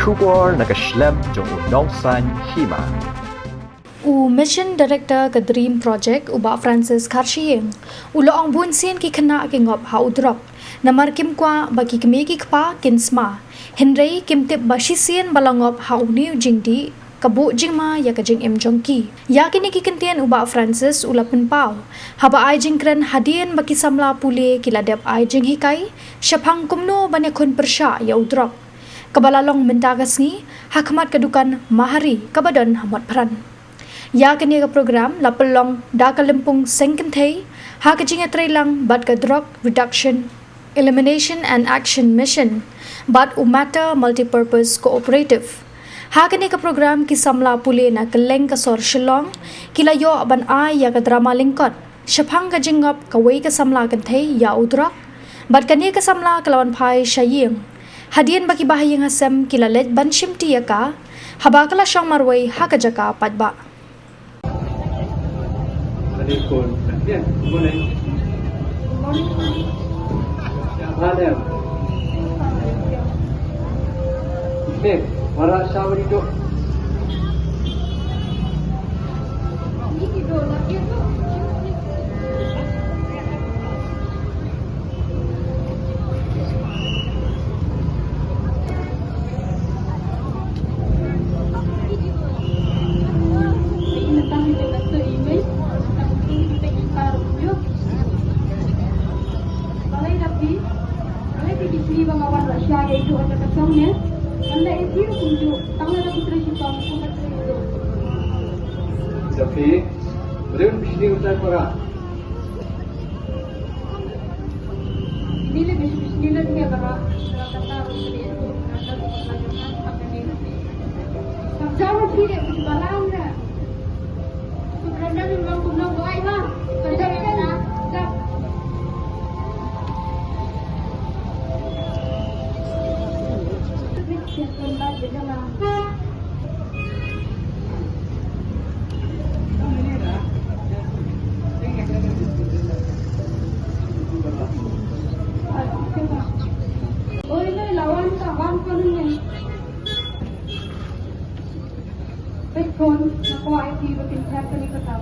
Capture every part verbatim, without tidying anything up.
Khubor na ka shlem jong u Nongsaiñ Hima. U Mission Director ka DREAM Project, u Bah Francis Kharshiing, u la ong bunsien ki khynnah ki ngop ha u drok namar kim kwah ba ki kmie ki kpa kin sma. Hynrei kim tip ba shisien ba la ngop ha une u jingdih ka buh jingma ïa ka jingim jong ki. Ïa kine ki kyntien u Bah Francis u la pynpaw haba ai jingkren hadien ba ki samla pule ki la dep ai jinghikai shaphang kumno ban ïakhun pyrshah ïa u drok, kaba la long mynta ka sngi ha khmat ka dukan Mahari kaba don ha Motphran. Ïa kane ka program la pynlong da ka lympung seng kynthei ha ka jingïatreilang bad ka Drug Reduction, Elimination and Action Mission bad u Matter Multipurpose Cooperative. Ha kane ka program ki samla pule na kylleng ka sor Shillong ki la ïoh ban ai ïa ka drama lyngkot shaphang ka jingngop kawei ka samla kynthei ïa u drok. Bad kane ka samla ka la wan phai sha ïing hadien ba ki bahaïing hasem ki la leit ban shim ti ïa ka haba ka la shong marwei ha ka jaka paidbah. Safi, beri bishni utai para. Peit khun, nga kwah ïa phi ba phin thep kane ka kam.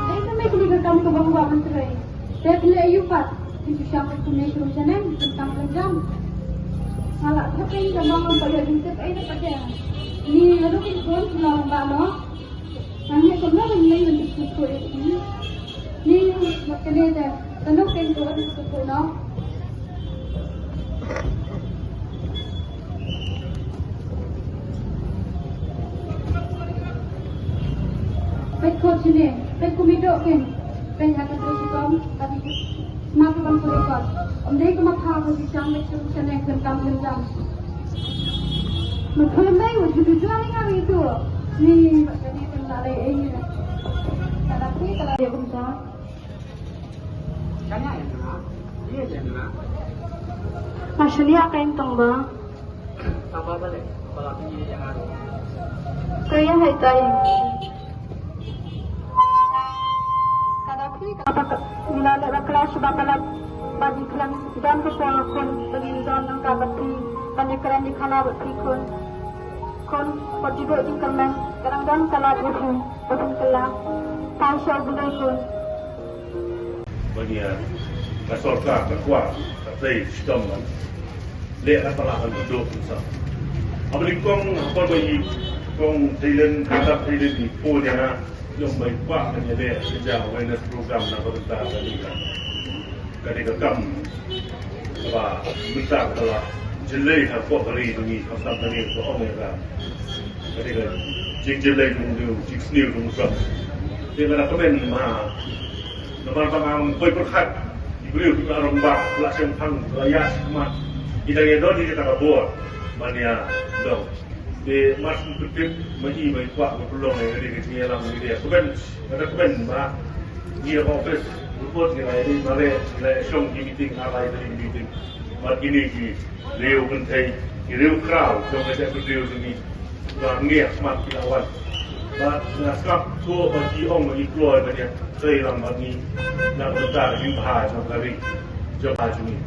Peit kane ka kam kaba nga kwah ban trei. Te phi leh aïu pat? Phi shu shang ka kmie ka rum shaneng, phin kam phin jam. Nga la thep ïa ka mong ba ïa jingtip ei na pate. Ni nga duk in khun, nga long ba no. Nga ngeit kumno ban leh ban jingtip ko ïa phi. Ni mat kane te, tano ken ko ban jingtip ko no. Peit khot shane, peit kum i doh ken, peit ha ka trei shitom, ka dei sma ka bang pule kot. Ym dei ka matha ka jingsang, peit kum shane, ken kam ken jam. Ma khot mei, wa shu tu jua ni nga ri tu. Ni, ba ka dei ken la dei ei ni. Ka la phi, ka la dei kumta. Nga shaniah kein tang ba. Ka ïa hai tai. Ka da phi ka pa ka ila le ba klas ba palat ba di klan dan ka kwa khun ba di dan nang ka ba phi ba ni kran di khana ba phi khun. Khun ba di do di klan ka dang dan ka la di phi ba phi kala. Pa sha bu dei khun. Ba nia ka sorkar ka kwah ka trei shitom ban leh na ka lahan ka dok sa. Haba nyngkong haba ba i kong Thailand, ka Thailand i po nia na, ïong ba i kwah ka nia leh ka ja awareness program na ka bynta ka dei ka, ka dei ka kam. Ba mynta ka la jyllei ha ko ka ri jong ngi, khamtam ka ri ko ong ïa ka. Ka dei ka jingjyllei jong u, jingsniew jong u. Te nga da kmen ma, namar ba nga ym poi pyrkhat, ki briew ki la rangbah, ki la shemphang, ki la ïaid shakhmat. Ki dang ïa don hi kata ka bor ban ïa long. Te mar shu pyntip ma i, ma i kwah ban pynlong ïa ka dei ka jingïalang, ka dei ka kmen, ka da kmen ma ngi da ka office report ngi la ïa dei mareh, ngi la ïa shong ki meeting, ar lai tylli ki meeting. Bad kine ki riew kynthei, ki riew khraw jong ka jaitbynriew jong ngi, ba ngi ha khmat ki la wan. Bad nga sngap shuh ba ki ong ba ki kloi ban ïa trei lang bad ngi na ka bynta ka jingbha jong ka ri, jong ka jong ngi.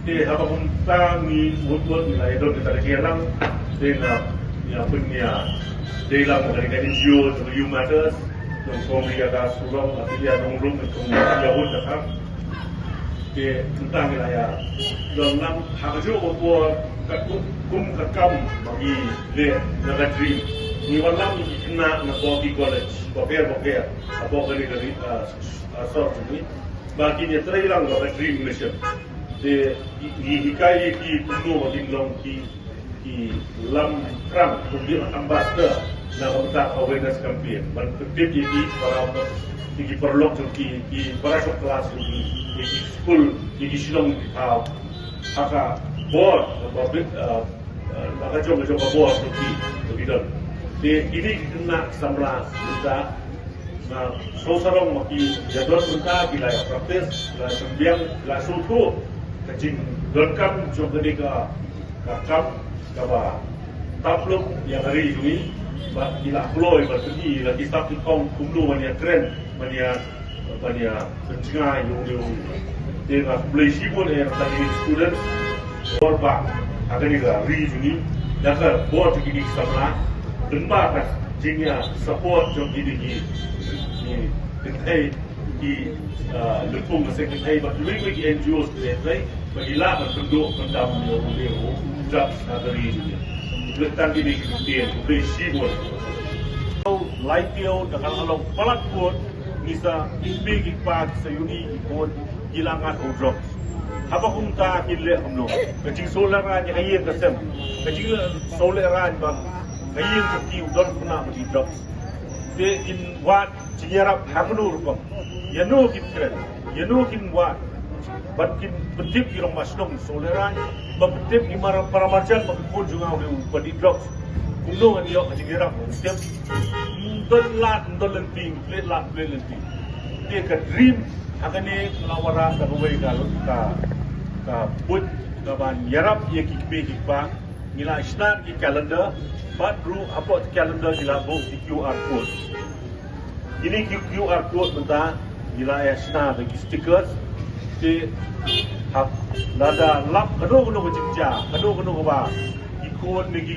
Te haba kumta ngi mut mut ngi la ïa don kita ki lang. Te nga ïa pyn ïa dei lang ka N G O jong ka Youth Matters, jong ka Committee ka Surok, ka ïa nongrum ka Committee ïa wut ka. Te kumta ngi la ïa don lang ha ka juh ka por ka kum, kum ka kam ba ngi leh na ka dream. Ngi wan lang ngi khynnah na ka ki college bapher bapher hapoh kane ka ri, ah, ah, sor jong ngi. Ba kin ïa trei lang ba ka dream mission. Te ngi hikai ïa ki kumno ba kin long ki, ki lam krang, kumno ki ambassador na ka bynta awareness campaign. Ban pyntip ïa ki para, ïa ki paralok jong ki, ki para shong klas jong ki, ïa ki skul, ïa ki shnong ki thaw. Ha ka bor, ha ka bit, uh, uh, ha ka jong, ka jong ka bor jong ki, jong ki don. Te kine ki khynnah samla mynta, na sngewsarong ma ki ïa don mynta, ki la ïa practice, ki la sngewbiang, ki la sngewthuh ka jingdonkam jong kane ka, ka kam kaba taplung ïa ka ri jong ngi. Bad ki la kloi bad ki la ki sap ki kong kumno ban ïa kren, ban ïa, ban ïa pynjngai ïa u, ïa u. Te nga khublei shibun ïa ka student bor ba ha kane ka ri jong ngi, da ka bor jong kine ki samla, lyngba ka jingïa support jong kine ki, ki, ki, ki, ah, lympung ka seng kynthei bad kiwei kiwei ki N G Os ki lehkai ba ki lah ban pynduh pyndam ïa u, ïa u drugs ha ka ri jong ngi. Lehkai kine ki ktien, khublei shibun. Lai taïew da ka la long palat bun, ngi sa, i kmie ki kpa ki sa ïohi ki khun ki la ngat u drugs. Haba kumta kin leh kumno? Ka jingsngewlehraiñ ka ïing ka sem, ka jingsngewlehraiñ ba ka ïing ka ki u don khynnah ba ki drugs. Te kin wad jingïarap hangno rukom? Ïano kin kren? Ïano kin wad? Ban kin pyntip ki rangbah shnong sngewlehraiñ, ban pyntip ki mar-, para marjan ba ki khun jong nga u dei u pynïaid drugs. Kumno ngan ïoh ka jingïarap, ban pyntip. Ym don lad, ym don lynti, pynleit lad, pynleit lynti. Te ka dream ha kane ka la wanrah da kawei ka, ka, ka buit kaban ïarap ïa ki kmie ki kpa. Ngi la shna ki calendar, bad ruh hapoh ki calendar ngi la buh ki Q R code. Kine ki Q R code mynta ngi la ïa shna da ki stickers. Te hap lada lap kano kano ka jingjia, kano kano kaba ki khun ne ki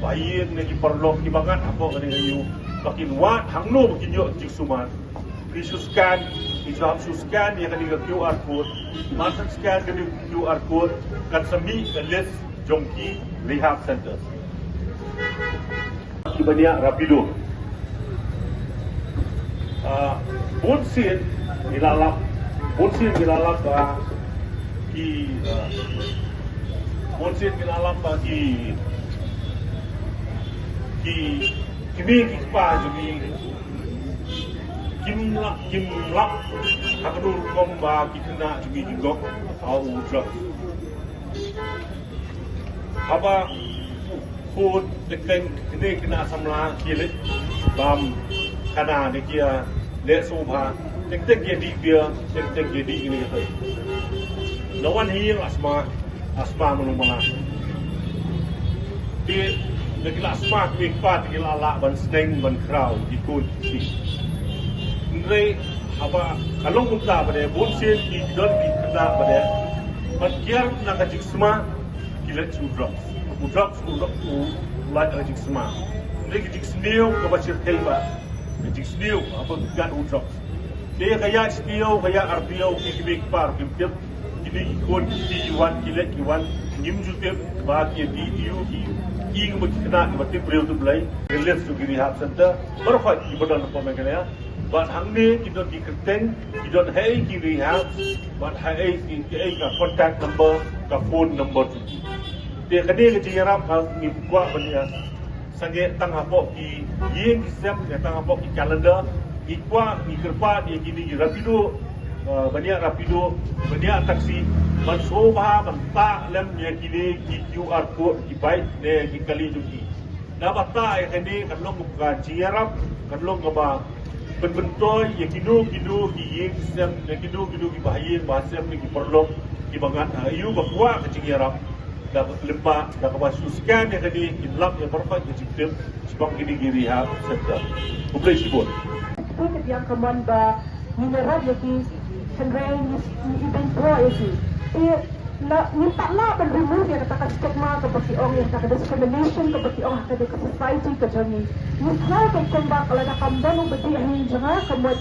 bahaïing ne ki paralok kiba ngat hapoh kane ka ïing, ba kin wad hangno ba kin ïoh jingsumar. Ki shu scan, ki shu hap shu scan ïa kane ka Q R code. Mar scan kane ka Q R code, kan sa mih ka list jong ki rehab centers. Ki ban ïa rapido. Ah, bun sien ngi la lap, bun sien ngi la lap, ah, ki, ah, bun sien ngi la lap, ah, ki, ki, kmie ki kpa jong ngi. Kim lap, kim lap ha kano rukom ba ki khynnah jong ngi ki gok ha u drugs. Haba u khun teng teng kine khynnah samla ki leit bam khana ne ki ïa leh sngewbha, teng teng ki ïa dih beer, teng teng ki ïa dih kine ki. Na wan hi ïa asthma. Asthma mano mano. Te da ki la asthma ki kpa te ki la lah ban sneng ban khraw ki khun ki. Hynrei haba ka long kumta ba dei bun sien ki don ki khynnah ba dei ban kiar na ka jingsma ki leit sha u drugs. U drugs u lait na ka jingsma. Hynrei ka jingsniew kaba shyrkhei bha. Ka jingsniew haba ki gat u drugs. Te ka ïa shi taïew, ka ïa ar taïew, ki kmie ki kpa kim tip. Kine ki khun ki wan ki leit ki wan, ngim ju tip ba ki dih aïu ki, ki ïing ba ki khynnah kiba tip briew tip Blei. Release to ki rehab center. Baroh khoit kiba don hapoh Meghalaya. Bad hangne ki don ki kyrteng, ki don haei ki rehab, bad haei ki, ki ei ka contact number, ka phone number jong ki. Te kane ka jingïarap ka ngi kwah ban ïa sangeh tang hapoh ki ïing ki sem, ne tang hapoh ki calendar, ngi kwah, ngi kyrpad ïa kine ki rapido, uh, ban ïa rapido, ban ïa taxi, ban sngewbha ban tah lem ïa kine ki Q R code ki bike ne ki kali jong ki. Naba tah ïa kane kan long ka jingïarap, kan long kaba pynbynta ïa kino kino ki ïing ki sem, ïa kino kino ki bahaïing bahasem, ki paralok kiba ngat ha ïu ba kwah ka jingïarap. Da ka khlem ba, da kaba shu scan ïa kane, kin lap ïa baroh ka jingtip shaphang kine ki rehab center. Khublei shibun. Phi ka biang ka mon ba ngin ïarap ïa ki, hynrei ngi, ngi ibeiñ thoh ïa ki. Te La, ngim pat lah ban remove ïa kata ka stigma kaba ki ong, ïa kata ka discrimination kaba ki ong ha ka dei ka society ka jong ngi. Ngi thaw ka kumba ka lada kam don uba dih ha ïing jong nga ka mut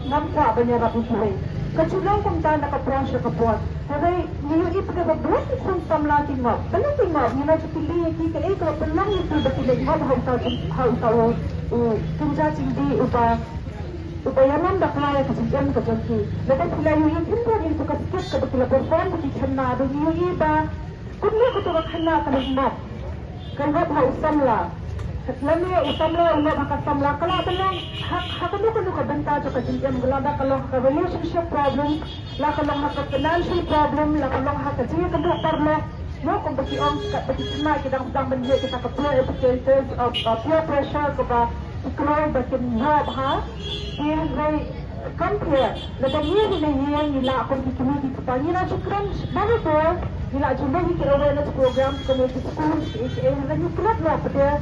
ngam kwah ban ïarap ïa kiwei. Ka ju long kumta na ka por sha ka por. Hynrei ngi ïohi pat ba bun ki khun samla ki ngop. Balei ki ngop? Ngi la ju kylli ïa ki kaei kaba pynlong ïa ki ba ki leit ngop ha uta u, ha uta u, u kynja jingdih uba uba ïalam bakla ïa ka jingim ka jong ki. Lada phi la ïohi khyndiat ïa kito ka skit kaba ki la perform ba ki khynnah, ba ngi ïohi ba kumno kato ka khynnah ka leit ngop, ka ngop ha u samla. Lane u samla u ngop ha ka samla, ka lah ban long ha, ha kano kano ka bynta jong ka jingim, ka lah ba ka long ha ka relationship problem, la ka long ha ka financial problem, la ka long ha ka jingïakynduh paralok. Mo, kumba ki ong, katba ki khynnah ki dang sdang ban leh kita ka peer educators, uh, uh, peer pressure kaba ki kloi ba kin ïoh bha. Te hynrei kam pher, lada ngi hi na ïing ngi lah kum ki kmie ki kpa, ngi la ju kren baroh, ngi la ju leh ki awareness program kum ki school ki, ki, hynrei ngi klet noh pat ïa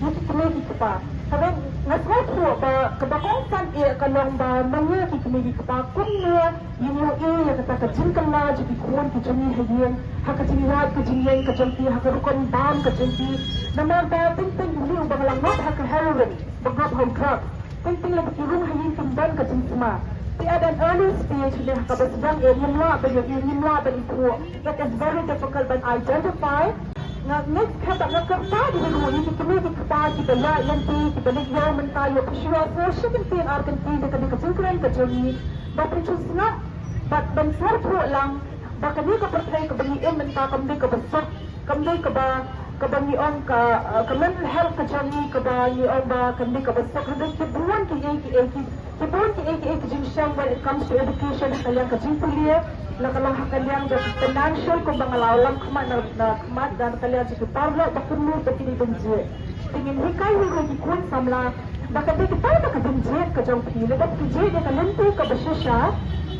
ki kmie ki kpa. Hynrei nga sngewthuh ba kaba kongsan eh ka long ba ma ngi ki kmie ki kpa kumno ngin ïohi ïa kata ka jingkylla jong ki khun ki jong ngi ha ïing, ha ka jinglait ka jingïeng ka jong ki, ha ka rukom bam ka jong ki. Namar ba teng teng une uba nga la ngop ha ka heroin, ba ngop ha u drug, teng teng lada ki rung ha ïing kim don ka jingsma. Te at an early stage, lane ha kaba sdang eh, ngim lah ban ïohi, ngim lah ban ithuh. It is very difficult ban identify. Nga ngeit, kata nga kyrpad ïa ki, ïa ki kmie ki kpa kiba ïaid lynti, kiba leit ïew mynta, ïoh phi shu ïohsngew shi kyntien ar kyntien da kane ka jingkren ka jong ngi, ba phin shu sngap bad ban sngewthuh lang ba kane ka pyrthei kaba ngi im mynta kam dei kaba suk, kam dei kaba, kaba ngi ong ka, uh, ka mental health ka jong ngi kaba ngi ong ba kam dei kaba suk. Hynrei ki bun kiei kiei ki, ki bun kiei kiei ki jingshong when it comes to education, ha ka liang ka jingpule, la ka long ha ka liang jong ka financial kumba nga la ong lang khmat na, na khmat, na ka liang jong ki paralok ba kynnoh ba ki dei ban jied. Te ngin hikai hi ruh ïa ki khun samla ba ka dei kita ka jingjied ka jong phi. Lada phi jied ïa ka lynti kaba shisha,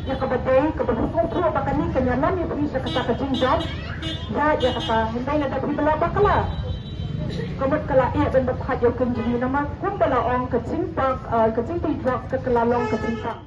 ïa kaba dei, kaba phi sngewthuh ba kane kan ïalam ïa phi sha kata ka jingjop, ïa, ïa kata, hynrei lada phi ba la bakla, ka mut ka la eh ban baphat ïa u kynjri, namar kumba la ong ka jingpang, ah, ka jingpang drugs ka, ka la long ka jingpang.